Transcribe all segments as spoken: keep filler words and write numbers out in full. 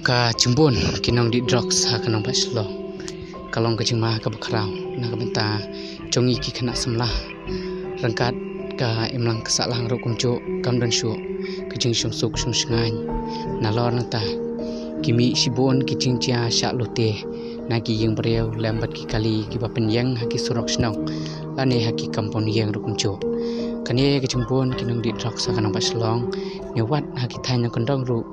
Ka jingbun ki nongdih drugs ha ka nongbah Shillong ka long ka jingma kaba khraw na ka bynta jong ngi ki khynnah samla ryngkat ka imlang ka sahlang ruh kumjuh. Kam don shuh ka jingshong suk shong shngaiñ nalor nangta ki mih shibun ki jingjia shah lute na ki ïing briew lem bad ki kali kiba pynïeng ha ki surok shnong lane ha ki kampong ïeng ruh kumjuh. Kane ka jingbun ki nongdih drugs ha ka nongbah Shillong ne wat ha ki thaiñ nongkyndong ruh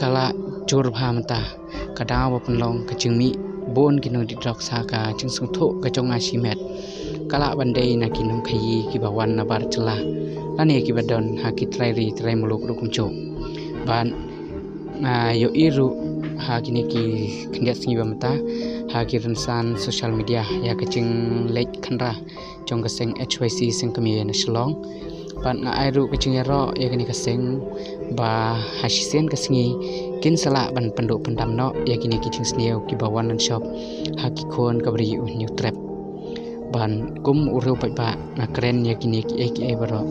ka la jur bha mynta. Ka daw ba pynlong ka jingmih bun ki nongdih drugs ha ka jingsngewthuh ka jong nga shimet ka lah ban dei na ki nongkhaïi kiba wan na bar jylla lane kiba don ha ki trai ri trai muluk ruh kumjuh. Bad nga ïohi ruh ha kine ki khyndiat sngi ba mynta ha ki rynsan social media ïa ka jingleit khynra jong ka seng H Y C seng kmie na Shillong. Bad nga ai ruh ka jingïaroh ïa kane ka seng ba ha shisien ka sngi kin sa lah ban pynduh pyndam noh ïa kine ki jingsniew kiba wan nonshop ha ki khun kaba ri u hynñiew trep. Bad kum u riew paidbah nga kren ïa kine kiei kiei baroh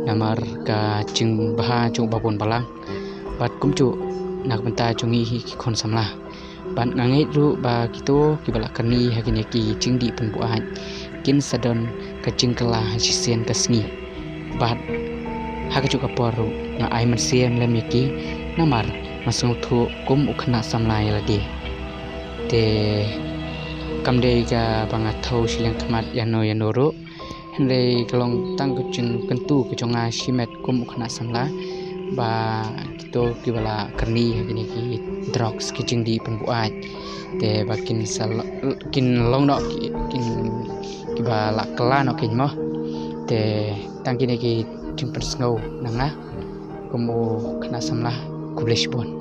namar ka jingbha jong u babun balang bad kumjuh na ka bynta jong ngi hi ki khun samla. Bad nga ngeit ruh ba kito kiba la kyrni ha kine ki jingdih pynbuaid kin sa don ka jingkylla ha shisien ka sngi. Bad ha kajuh ka por ruh nga ai mynsiem lem ïa ki namar nga sngewthuh kum u khynnah samla ïa lade. Te kam dei kaba nga thew shiliang khmat ïano ïano ruh, hynrei ka long tang ka jingkyntu ka jong nga shimet kum u khynnah samla ba kito kiba la kyrni ha kine ki drugs ki jingdih pynbuaid te ba kin sa lo-, kin long noh ki, kin kiba la kylla noh kin mo. Te tang kine ki jingpynsngew na nga kum u khynnah samla. Khublei shibun.